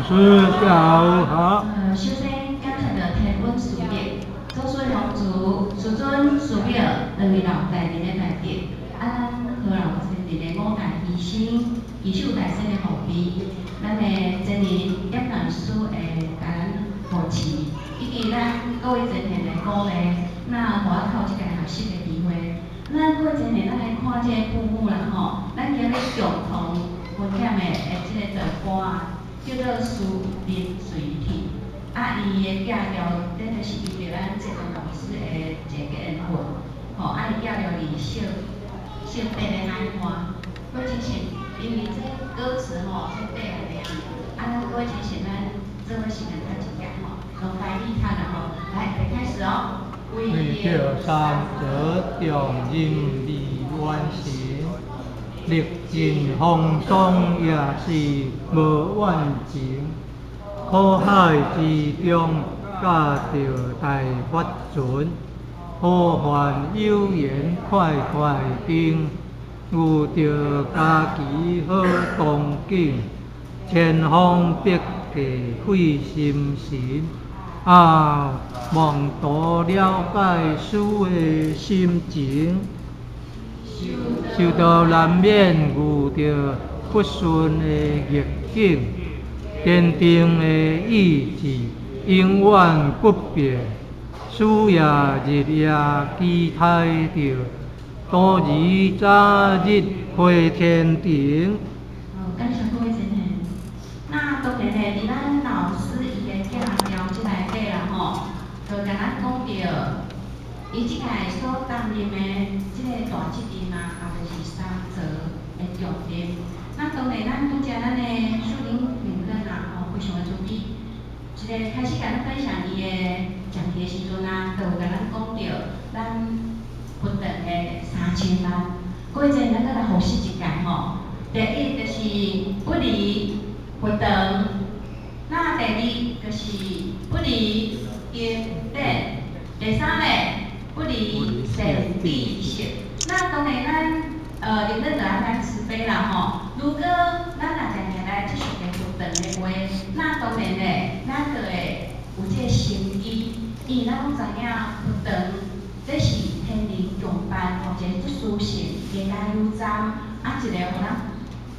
師下午好。首先感謝著天恩師德，祖師洪慈，師尊師表兩位老大人的大德，啊，咱何老前人的五大犧牲，祈守大仙的護庇，咱的真人點老師會共咱護持，以及咱各位前賢的鼓勵，那予我較有這個學習的機會。咱各位前賢，咱來看這個布幕啦吼，咱今日共同分享的這個段歌啊，叫做《師人隨體》。啊，伊的寄調，這就是因著咱這個老師的一個緣分，吼，啊，伊寄調佇小小八的海岸，各位親像，因為這歌詞吼，這八個爾，啊，咱各位親像咱做伙先來讀一遍吼，用台語讀啦吼，來，來開始哦。為著三澤重任未完成，歷盡風霜也是無怨情。苦海之中駕著大法船，何患有緣快快定，遇著家己好光景，千方百計費心神。啊，妄圖了解師的心情，修道難免遇著不順的逆境，堅定的意志永遠不變。師也日夜期待著，徒兒早日回天庭。好，感謝各位前賢。那當然咧，佇咱老師伊的寄調這內底啦吼，就共咱講著，伊這屆所擔任的這個大責任啊，也就是三責的重任。那當然，咱拄才咱的樹林領根啊，吼，非常的慈悲，一個開始共咱分享伊的講題的時陣啊，就有共咱講著咱佛堂的3000萬。過陣咱閣來複習一擺吼。第一就是不離佛堂，那第二就是不離經典，第三咧不離善知識。那當然咱領導就愛咱慈悲啦吼。如果咱若定定來接觸個佛堂的話，那當然咧，咱就會有這個心機，因為咱攏知影佛堂這是天人共辦吼，一個足殊勝的加油站，啊，一個予咱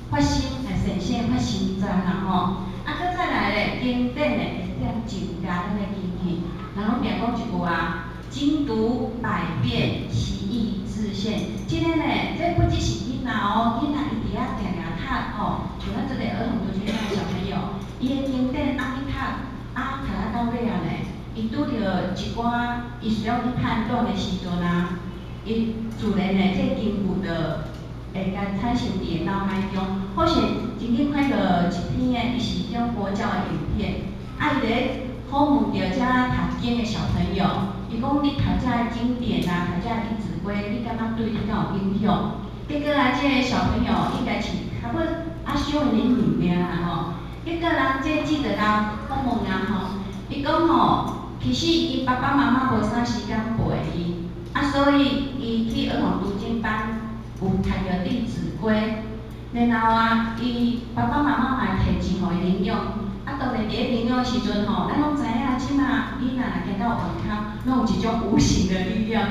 發心來善生發心站啦吼。啊，閣再來咧，經典咧會當增加咱的根器。人攏定講一句話：精讀百遍，其義自現。這個呢，這不只是囡仔哦，囡仔伊佇遐定定讀吼，像咱這個兒童讀經班的小朋友，伊的經典啊去讀，啊讀啊到尾啊呢，伊拄著一寡伊需要去判斷的時陣啊，伊自然呢，這個根據就會共產生佇伊腦海中。好像曾經看著一篇的，伊是種佛教的影片，啊，伊佇咧訪問著遮讀經的小朋友，伊講你讀這个經典啊，讀這個弟子規，你感覺對你敢有影響？結果啊，這個小朋友應該是差不多啊小的年齡爾啦吼。結果人這記者共訪問啊吼，伊講吼，其實伊爸爸媽媽無啥時間陪伊，啊，所以伊去兒童讀經班有讀著弟子規，然後啊，伊爸爸媽媽嘛會提錢予伊領養。啊，當然佇咧領養的時陣吼，咱攏知影，這馬囡仔若行到外口，攏有一種無形的力量。